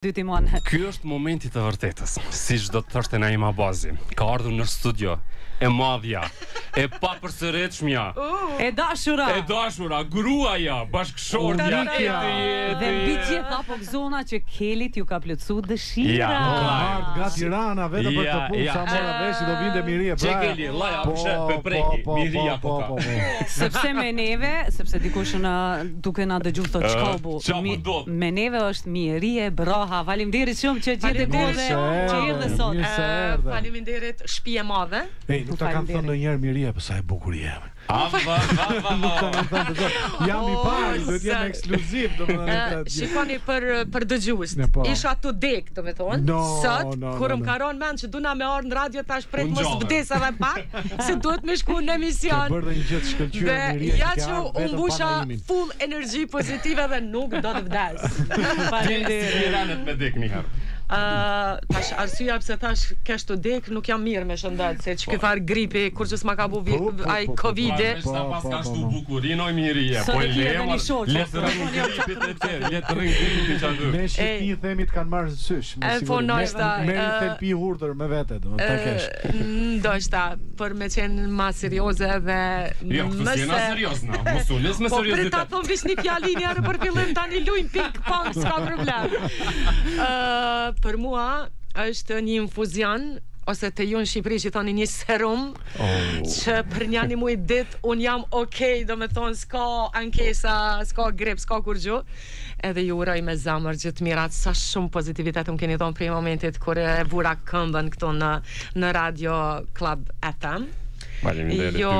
Dy timon. Ky është momenti i të vërtetës, siç do të thoshte Naim Abazi. Ka ardhur në studio e madhja, e papërsëritshmja, E dashura. e dashura, gruaja, bashkëshortja, Unikja. e Dhe mbi gjitha po gëzona që Kelit ju ka plotësu dëshira. Ja, Ka ardhur nga Tirana vetëm për Ja, këtë punë, ja. sa mora vesh do vinte Mirie Që Braja. Keli, llaja, pse pe preki, Miria po, po ka. po, po. Sepse me neve, sepse dikush në duke na dëgju thotë çka u bu. Qa po ndodh? Me neve është Mirie Braha. Faleminderit shumë që gjete kohë Mirë dhe se që erdhe, erdhe sot. mirë se erdhe. Faleminderit, shtëpi e madhe. Ej, nuk ta kam Faleminderit. thënë ndonjëherë Mirie, po sa e bukur je. A, va, va, va, Nuk ta va. kam thënë, do të jam i O, pari, do të jem zot. ekskluziv, domethënë Ë, këtë. Shikoni për për dëgjues. Ne, po. Isha tu dek, do me thonë. No, Sot no, kur no, më no. ka rënë mend që duna me ardh në radio tash pret Unë mos gjallë. vdes edhe pak, se duhet me shku në Ke emision. bërë dhe një gjë të shkëlqyer Dhe Mirie, ja që ke që ardhur u vetëm pa mbusha Naimin. full energji pozitive dhe nuk do të vdes. Ti si ranet me dek një herë. Ë, tash arsyeja pse thash kesh të dek nuk jam mirë me shëndet, se që ky far gripi kur që s'ma ka bu vi, Po, po, ai po, po, Covidi. Veç ta Po, pas po, ka po, shtu po. bukurinë oj Mirie, Sot po e ke edhe le, një shoqe. le të rënë gripit e tjerë, le të rënë gripit që aty. Ne shqipni themi të kanë marrë sysh, me E, po, siguri. ndoshta, Merri ë, thelpi hurdhër me vete, domethënë ta kesh. Ë, Ndoshta për me qenë ma serioze dhe Jo, këtu më si jena se- serioz na, mos u nis me Po prit ta seriozitet. thon veç një fjali një herë për fillim tani lujm ping pong s'ka problem. Ë për mua është një infuzion ose te ju në Shqipëri që thoni një serum Oh. që për një një muaj ditë un jam okay, do me thonë s'ka ankesa, s'ka grip, s'ka kurrgjë. Edhe ju uroj me zemër gjithë të mirat, sa shumë pozitivitet më keni dhënë prej momentit kur e vura këmbën këtu në në Radio Club FM. Faleminderit. Jo,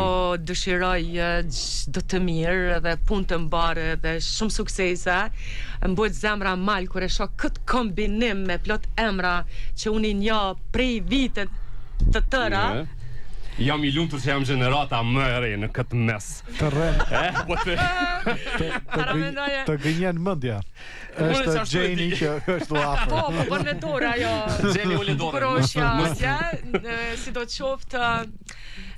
dëshiroj eh, çdo të mirë dhe punë të mbarë dhe shumë suksese. Më bëhet zemra mal kur e shoh këtë kombinim me plot emra që unë i njoh prej vitet të tëra. Ne. Jam i lumtur që jam gjenerata më e re në këtë mes. Të rren, Eh, po të të, gënj, Paramendoje. të gënjen mendja. Unë Është që ashtu e Jane di. që është afër. Po, po bën me dorë ajo. Gjeni ule dorën. Bukuroshja, Mos- ja, sido qoftë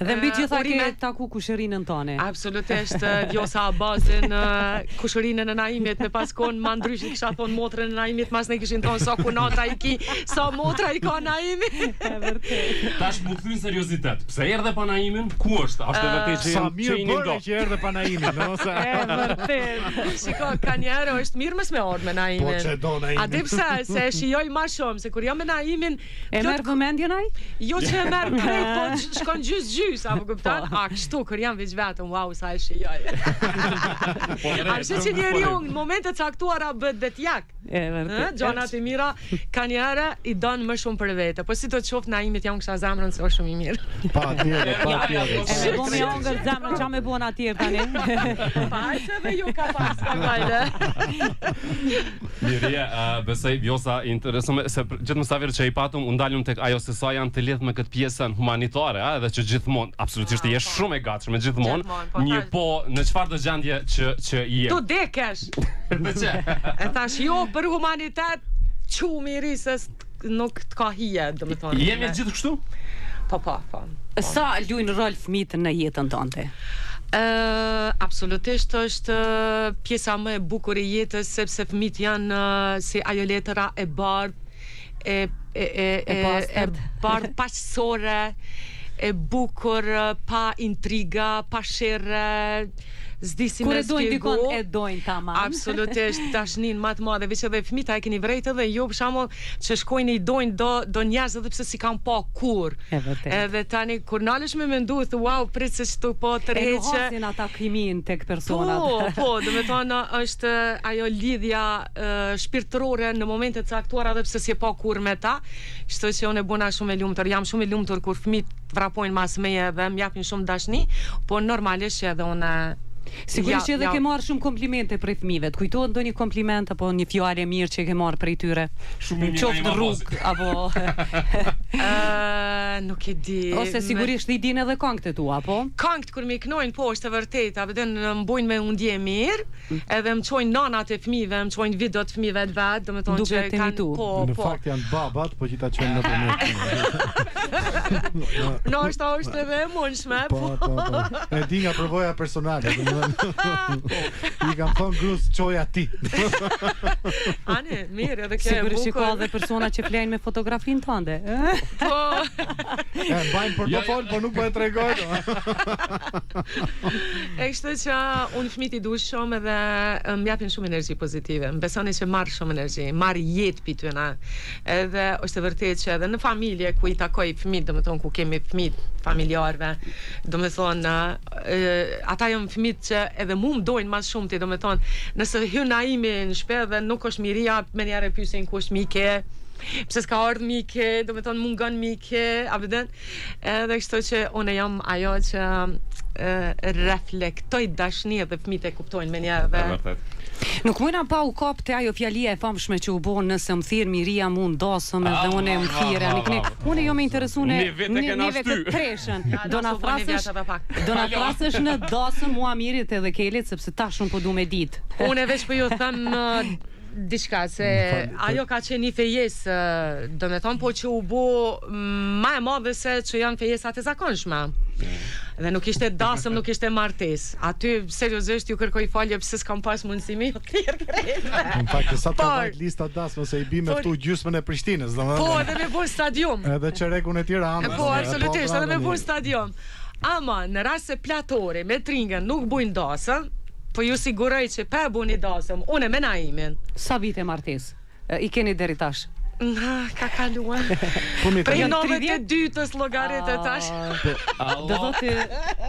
Dhe mbi eh, gjitha ke urime. taku kushërinën tone. Absolutisht, eh, Vjosa Abazin, eh, kushërinën e Naimit, me pas kon ma ndryshe kisha thonë motrën e Naimit, mas ne kishin thonë sa kunata i ki, sa motra i ka Naimi. E vërtet. Tash mu kthy në seriozitet. Pse erdhe pa Naimin? Ku është? A është e vërtetë që Sa jam që mirë jeni bëre ndo? që erdhe pa Naimin, no? Sa E vërtet. Shiko, ka njerë është mirë mos me ardh me Naimin. Po që do Naimin. A di pse, se e shijoj ma shumë, se kur jam me Naimin, E plot merr vëmendjen ai? Jo që e merr krejt, po sh- shkon gjys gjys, apo kupton? Po. A kështu kur jam veç vetëm, wow, sa e shijoj. Po, A shë që njeriu në momente caktuara bëhet vetjak. E Ë, vërtet. gjanat e mira ka njëherë i don më shumë për vete. Po si do të qoftë Naimit jam kisha zemrën se është shumë i mirë. Pa tjetër, pa tjetër. E me bo me ongër zemrën, qa me bo na tjerë tani? Pa hajtë edhe ju ka pas ka gajle. Mirie, uh, besoj Vjosa intereson me- se për- gjithë mysafirët që i patëm u ndalëm tek ajo se sa janë të lidhur me këtë pjesën humanitare, a, edhe që gjithmonë absolutisht je shumë e gatshme gjithmonë, Gjithmonë, po, një thash- po në çfarë do gjendje që që je. Tu dekesh. Dhe që? E thash jo për humanitet, qumi i ri se s- nuk të ka hije, do të thonë. Jemi gjithë kështu? Po po po. Sa luajnë rol fëmijët në jetën tënde? Ë, absolutisht është ë, pjesa më e bukur e jetës sepse fëmijët janë ë, si ajo letra e bardhë e e e E e, e pastërt. bardhë paqësore e bukur, ë, pa intriga, pa sherre, s'di si Kur me e dojnë spjegu. dikon, e dojnë tamam. Absolutisht, dashnin më të madhe, veç edhe fëmijët a e keni vrejt edhe ju për shembull që shkojnë i dojnë do do njerëz edhe pse si kanë pa kur. E vërtet. Edhe tani kur nalesh me mendu thu wow, prit se çtu po E tërheqe. nuhasin ata kimin tek personat. Po, po, do me thonë është ajo lidhja e, shpirtërore në momente të caktuara edhe pse s'je pa kur me ta. Kështu që unë e bëna shumë e lumtur. Jam shumë e lumtur kur fëmijët vrapojnë mas meje dhe më japin shumë dashni, po normalisht që edhe unë Sigurisht që Ja, edhe ja. ke marrë shumë komplimente prej fëmijëve. Të Kujtohet ndonjë kompliment apo një fjalë e mirë që ke marrë prej tyre? Shumë i mirë Qoftë Naim në rrugë apo Ë, nuk e di. ose Me- sigurisht i din edhe këngët e tua, po? Këngët kur mi knojnë, po është e vërtetë, a vëden më bujnë me u ndje mirë, edhe më çojnë nanat e fëmijëve, më çojnë videot fëmijëve të vet, domethënë Duke që të kanë imitu. po, Në po. fakt janë babat, po që ta qenë nëpërmjet. Ndoshta është edhe e mundshme, Po, po, po. E di nga përvoja personale, domethënë. Domethënë, I kam thonë grus çoja ti. Ani, mirë, edhe kjo e Sigurisht që ka bukur. dhe persona që flejnë me fotografinë tënde. ë? Po, E mbajnë portofol, po nuk po e tregoj. domethënë. e kështu që unë fëmijët i du shumë edhe e, më japin shumë energji pozitive. Më besoni që marr shumë energji, marr jetë pi tyne. Edhe është e vërtetë që edhe në familje ku i takoj fëmijët, domethënë ku kemi fëmijët familjarëve, domethënë e, ata janë fëmijët që edhe mu më dojnë më shumë ti, domethënë nëse hyn Naimi në shtëpi dhe nuk është Miria, menjëherë e pyesin ku është Mike, pse s'ka ardhur Mike, domethënë mungon Mike, a vjen? Edhe kështu që unë jam ajo që e, reflektoj dashni edhe fëmijët e kuptojnë menjëherë E dhe vërtet. Nuk mujna pa u kap te ajo fjalia e famshme që u bo nëse më thirr Miria mu ndasëm edhe Ah, unë më thirr ah, ani kni. ah, Unë jo më interesu ne Një vit e një, kena një vit shty. të treshën. Ja, Do na dasëm po një vjet thrasësh edhe pak. do na thrasësh në dasëm mua Mirit edhe Kelit sepse tash unë po du me ditë. Unë veç po ju them ë, diçka se ajo ka qenë një fejesë, do me thonë po që u bo ma e madhe se që janë fejesat e zakonshme. Dhe nuk ishte dasëm, nuk ishte martesë. Aty seriozisht ju kërkoj falje pse s'kam pas mundësi me ju thirr krejtve. Në fakt sa të Por- vajt lista dasmë se i bi me Por- ftu gjysmën e Prishtinës, domethënë. Po, edhe me bo stadium. Edhe çerekun e Tiranës. Po, absolutisht, pra, edhe me tani. bu stadium. Ama, në rast se platori me tringën nuk bujnë dasëm, po ju siguroj që pa e buni dasëm, unë e me Naimin. Sa vite martesë? E, I keni deri tash. Na, ka kaluar. Po mi Prej tani. 92-ës llogarit e tash. Do thotë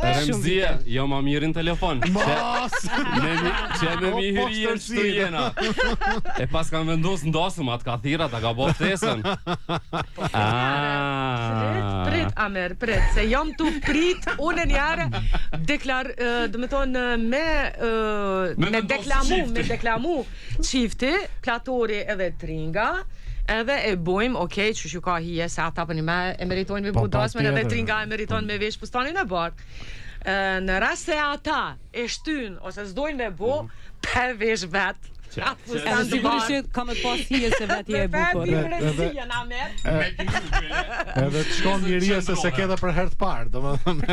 Remzie, jo ma mirë në telefon. Mos. Me mi, që me O, mi po, hyrjen stërsi. çtu jena. E pas kam vendos ndasëm atë ka thirra, ta ka bo ftesën. Prit, Ah. prit, Amer, prit, se jam tu prit, unë një herë deklar, do me thonë, me, Me me vendos deklamu, çifti. me deklamu çifti, platori edhe tringa, edhe e bojmë, okej, që ju ka hije se ata për një me e meritojnë me Po, bu dasmen edhe patjetër. tringa e meriton me vesh fustanin e bardhë. E, Në rast se ata e shtyn ose s'dojnë me bo, pe vesh vet. Atë fustan Edhe të sigurisht bardhë. që ka më të pas hije se vetë je e Me bukur. pe Edhe- rëndësia, na merr. Edhe të shkon njëria se se ke edhe për herë të parë, domethënë.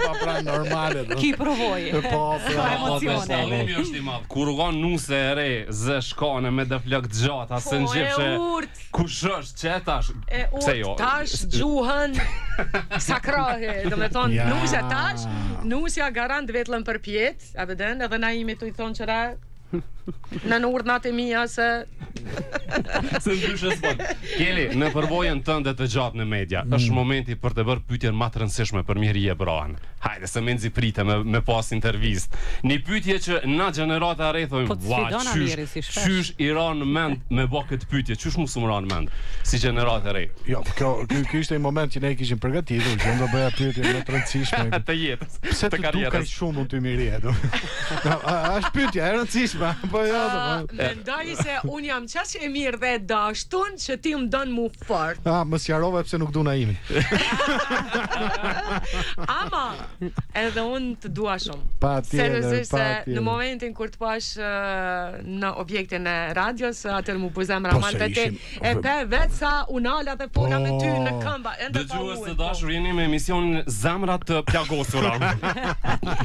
Pa pra normale. domethënë. Ki provoj. Po, pra. Ka emocione. Dallimi është i madh. Kur u ka nuse e re, zë shkone me dëflok të gjata, se Po, në gjithë e urt. kush është që tash? E Pse urt jo? tash gjuhën sakrahe, do me thonë Ja. nusja tash, nusja garant vetllën për pjetë, a veden, edhe na imi tu i thonë që ra në në urdhnat e mia se Se ndryshe s'bën. Keli, në përvojën tënde të gjatë në media, është momenti për të bërë pyetjen më të rëndësishme për Mihrije Brahan. Hajde se menzi prite me, me pas intervistë. Një pyetje që na gjenerata e re thojmë, Po të "Ua, sfidon qysh, Amiri, si shpesh." qysh i ra në mend me bë këtë pyetje, qysh mu s'u ra në mend si gjeneratë e re Jo, kjo ky ky ishte një moment që ne e kishim përgatitur, që unë do bëja pyetje më të rëndësishme. të jetës, Pse të të dukaj karrierës. shumë unë ty Mirie, do. A, a, është pyetja e rëndësishme, apo jo, do. uh, mendoj se unë jam qaq e mirë dhe e dashtun që ti më don mu fort. Ah, më sqarove pse nuk du Naimin. Ama edhe unë të dua shumë. Patjetër, Seriozisht se patjetër. në momentin kur të pash ë, në objektin e radios, atëherë mu bu zemra Po, mal se pe te, ishim- e pe vetë sa unala dhe fola me ty në Po. këmba, ende pa Dëgjues ujë, të po. dashur, jeni me emisionin Zemra të plagosura.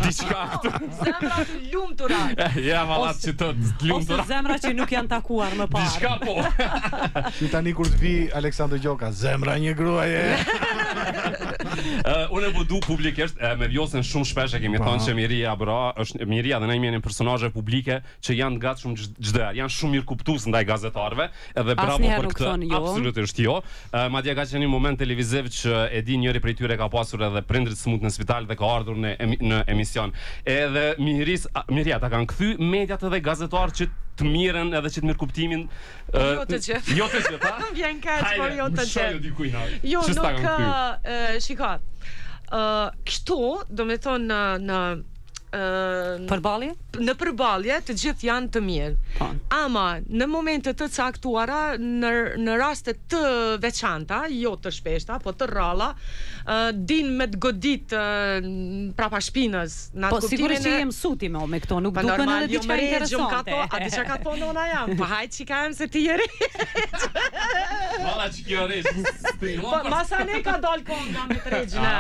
Diçka këtu. Zemra të lumtura. Ja, vallat që të të Ose lumtura. zemra që nuk janë takuar më parë. Diçka po. Që tani kur të vi Aleksandr Gjoka, zemra një gruaje. Uh, unë e po du publikisht e, me Vjosën shumë shpesh e kemi thënë që Miria bra është Miria dhe ne jemi personazhe publike që janë të gatshëm çdo herë, janë shumë mirëkuptues ndaj gazetarëve, edhe bravo Asnjëherë për nuk këtë. thonë jo. Absolutisht jo. Uh, madje ka qenë një moment televiziv që e di njëri prej tyre ka pasur edhe prindrit smut në spital dhe ka ardhur në emi, në emision. Edhe Miris, a, Miria ta kanë kthy mediat edhe gazetarë që të mirën edhe që të mirëkuptimin ë, Jo të gjithë. Jo të gjithë, ha? Më vjen keq, por jo të mëshoju gjithë. dikujt, ha. Jo, Që s'ta nuk kanë kthy? ë, shiko. Ë, kështu, do me thonë në në ë, Përballje? në përballje të gjithë janë të mirë. Po. Ama në momente të caktuara, në në raste të veçanta, jo të shpeshta, po të rralla, ë din me të godit ë, prapa shpinës. Në atë Po sigurisht që kuptimin e- jem suti me me këto, nuk Pa duken normal, edhe jo diçka më regjëm ka interesante. thonë, a diçka ka thonë nona jam? Po hajt çika jam se ti je re. Valla Ata që kjo rresh. Po, masane ka dal konga me të regjnë.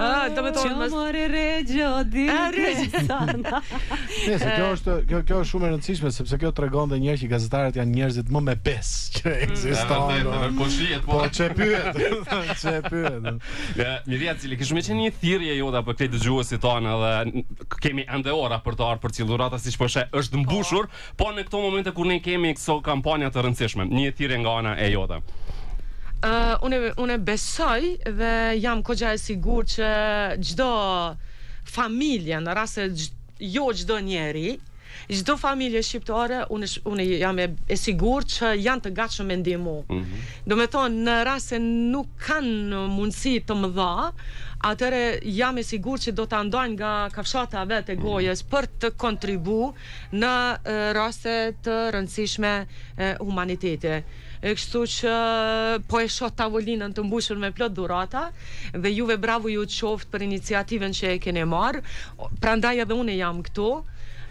Ah, do me Që thonë, mas... more regjo di A, regjo. sana. Nëse kjo është kjo kjo është shumë e rëndësishme sepse kjo tregon dhe njerëz që gazetarët janë njerëzit më me besë që ekziston. Vërtet, po shihet po. Po çe pyet, çe pyet. Ja, Miria, cili kishme qenë një thirrje jote për këtë dëgjuesit tonë edhe n- kemi ende ora për të ardhur për cilë dhurata siç po sheh është mbushur, po në këto momente kur ne kemi këso kampanja të rëndësishme, një thirrje nga ana e jote. Uh, unë unë besoj dhe jam kogja e sigurt që çdo familje, në rast se gj- jo çdo njeri, çdo familje shqiptare, unë sh- unë jam e, e sigurt që janë të gatshëm me ndihmu. Mm -hmm. Do me thonë, në rast se nuk kanë mundësi të mëdha, atëherë jam e sigurt që do ta ndajnë nga kafshata vetë e gojës për të kontribu në e, raste të rëndësishme e, humaniteti. E kështu që po e shoh tavolinën të mbushur me plot dhurata dhe juve bravo ju qoftë për iniciativën që e keni marr. Prandaj edhe unë jam këtu.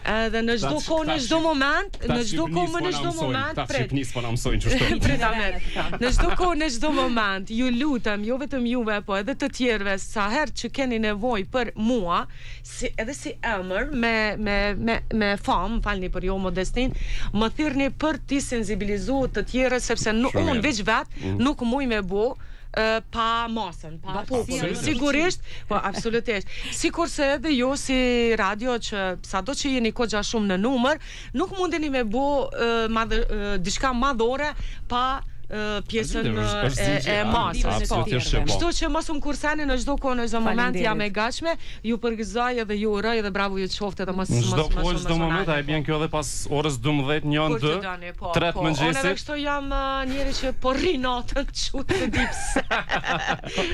Edhe në çdo Ta- kohë, në ta çdo shqip- moment, Ta në çdo kohë, në çdo moment, Ta pret. shqipnis po na mësojnë çështë. Prit Ahmet. Në çdo kohë, në çdo moment, ju lutem, jo vetëm juve, po edhe të tjerëve, sa herë që keni nevojë për mua, si edhe si emër me me me me famë, falni për jo modestin, më thirrni për t'i sensibilizu të tjerët sepse nu, Shumë unë mirë. veç vet nuk muj me bo e, pa masën, pa popullin. Absolutisht. Sigurisht, po absolutisht. Sikurse edhe ju si radio që sado që jeni kogja shumë në numër, nuk mundeni me bo e, madhe, e, diçka madhore pa e, pjesën Është- është e, e zinxhir, masës. Po. Absolutisht që po. Kështu që mos më kurseni në çdo kohë, në çdo moment Faleminderit. jam e gatshme, ju përgëzoj edhe ju uroj edhe bravo ju qoftë edhe mos Në mos çdo mos kohë, çdo moment, a e bjen kjo edhe pas orës 12, 1, Kur të 2, doni, po, 3 po. Unë edhe mëngjesit. kështu jam uh, njeri që po rri natën çu të di pse.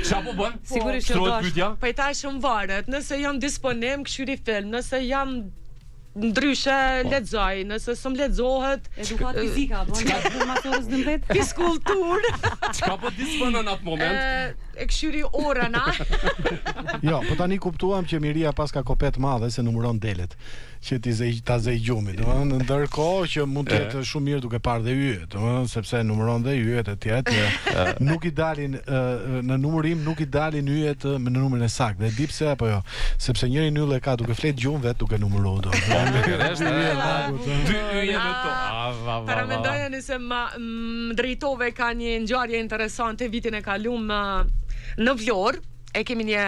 Çfarë po bën? Sigurisht që Shtrohet do pyetja. Po i tash më varet, nëse jam disponim, këshyri film, nëse jam ndryshe lexoj, nëse s'm lexohet Edukat fizika, po nga mas orës 12. fiskulturë, Çka po disponon në atë moment? e, e këshyri orën, a? Jo, po tani kuptuam që Miria pas ka kopet madhe se numëron delet që ti zej ta zej gjumi, domethënë ndërkohë që mund të jetë shumë mirë duke parë dhe yjet, domethënë sepse numëron dhe yjet e tjera e tjera. Nuk i dalin ë, në numërim nuk i dalin yjet ë, në numrin e saktë. Dhe e di pse apo jo? Sepse njëri yll e ka duke flet gjumë vet duke numëruar domethënë. Pikërisht, e. Dy yje në to. A, va, va, va. Paramendojeni se ma, më drejtove ka një ngjarje interesante vitin e kalum ë, në Vlorë, e kemi një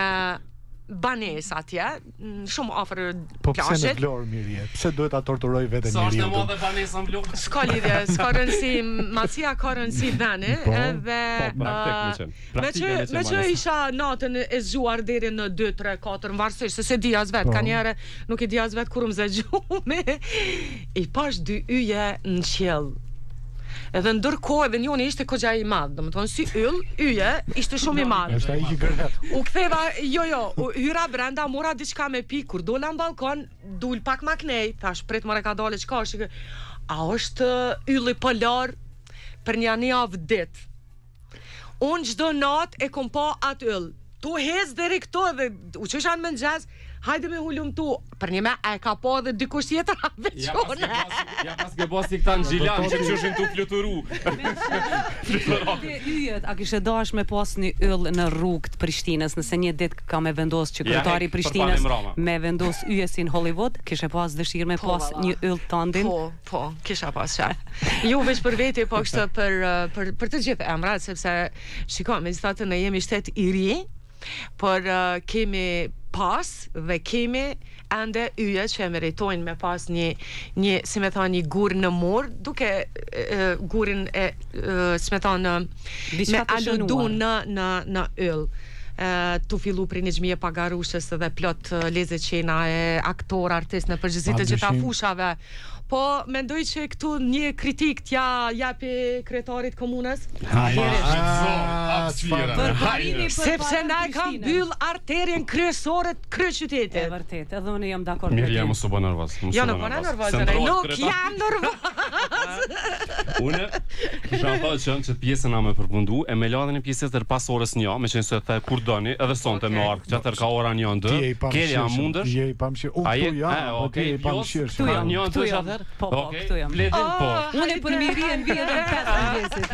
banesë atje, m, shumë afër Po pse në plazhit. Vlorë Mirie? Pse duhet ta torturoj veten Sa është e njeriu? madhe banesa në Vlorë? S'ka lidhje, s'ka rëndësi, macia ka rëndësi veni, Po. edhe Po, praktik me ë, qenë. Me Praktike që, me qenë me që banesa. isha natën e zgjuar deri në 2, 3, 4, në varësisht, se se di as vet, Po. ka njerë nuk i di as vet kur më zë gjumi. I pash dy yje në qiell. Edhe ndërkohë edhe njëri ishte kogja i madh, domethënë si yll, yje ishte shumë i madh. Është ai që gërhet. U ktheva, jo jo, u hyra brenda, mora diçka me pi, kur dola në balkon, dul pak ma knej, thash prit more ka dale çka është? kjo? A është ylli polar për një një javë ditë. Unë çdo natë e kom pa atë yll. Tu hec deri këtu edhe u çosha në mëngjes, hajde me hulumtu. Për një me a e ka pa edhe dikush tjetër a veç Ja pas ke unë. pas, ja pas ke pas si këta në Gjilan që qyshin tu fluturu. Te yjet, a kishe dash me pas një yll në rrugë të Prishtinës, nëse një ditë ka me vendos që Ja, kryetari i hek, Prishtinës përpara mbrama. me vendos yje si në Hollywood, kishe pas dëshirë me Po, pas valla. një yll tëndin? Po, po, kisha pas qef. Jo veç për veti, po kështu për eh, për për të gjithë emrat, sepse shiko, megjithatë ne jemi shtet i ri, por eh, kemi pas dhe kemi ende yje që e meritojnë me pas një një si me thonë një gur në mur, duke e, e, gurin e, e si me thonë Diçka me të aludu shënuar. në në në yll. E, tu fillu prej Nexhmije Pagarushës edhe plot e, Leze Qena e aktor, artist në përgjithësi Pa të gjitha dyshim. fushave. Po mendoj që këtu një kritik t'ja japi kryetarit komunës, Ah, çfarë? Për parimi për sepse na e kanë Prishtinën. mbyll arterien kryesore të E kryeqytetit. vërtet, edhe unë jam dakord Mirë, me ja ty. mos u bë nervoz. mos Jo, u bë nuk po na nervoz, Se ne. ndrohet Nuk kryetar. jam nervoz. Unë kisha thënë që që pjesën na me përfundu e me la edhe një pjesë tjetër pas orës 1, me qenë se the kur doni, edhe sonte me Okej. ardh, që atër ka ora 1 Ti je ndë. i Keli a pamëshirshëm. mundesh? Je i pamëshirshëm. Unë A je? këtu jam, E, po ti okej, je i Vjos, pamëshirshëm. Këtu jam, Një këtu ndësh jam. atëherë? Po, po, Okej, këtu jam. Bledin, po. Unë për Mirien vi edhe në 5 mëngjesit.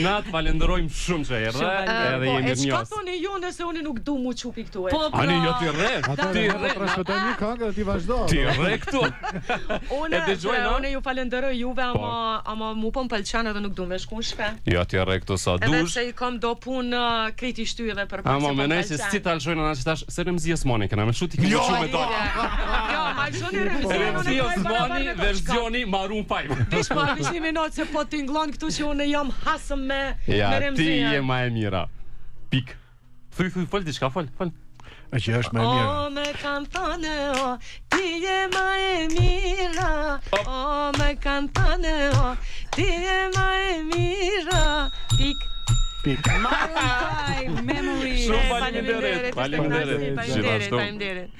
Na të falenderojmë shumë që erdhe, Shumë faleminderit. edhe Po, jemi e çka mirënjohës. thoni ju nëse unë nuk du mu çupi këtu? e? Po, pra. Ani jo ti rre, Atë ti ne po rre, transmetojmë një këngë dhe ti vazhdo. ti rre këtu. Unë, E dëgjoj, pre, na? unë ju falenderoj juve, ama ama mu po më pëlqen edhe nuk du me shku në shtëpi. Jo ti rre këtu sa Edhe dush. pse i kam do punë uh, krejt i shty edhe për pak Ama se po më menoj se pëlqen. si ta lëshojnë na që tash se Remzi Osmani kena me shu ti kemi çu me do. Jo, ma lëshoni Remzinë, unë Remzi e kaj barabar Osmani me to. versioni Maroon 5. Veç pa veç një minutë se po tingëllon këtu që unë jam hasëm me Ja, me ti Remzinë. je ma e mira. Pik. Thuj, thuj, fol diçka, fol, fol. E që është më e mira. O me kanë thënë o, ti je ma e mira O me kanë thënë o, ti je ma e mira Pik Pik. Maroon 5 Memory. Shumë faleminderit. Ishte Faleminderit. kënaqësi, Faleminderit, Gjithashtu. faleminderit.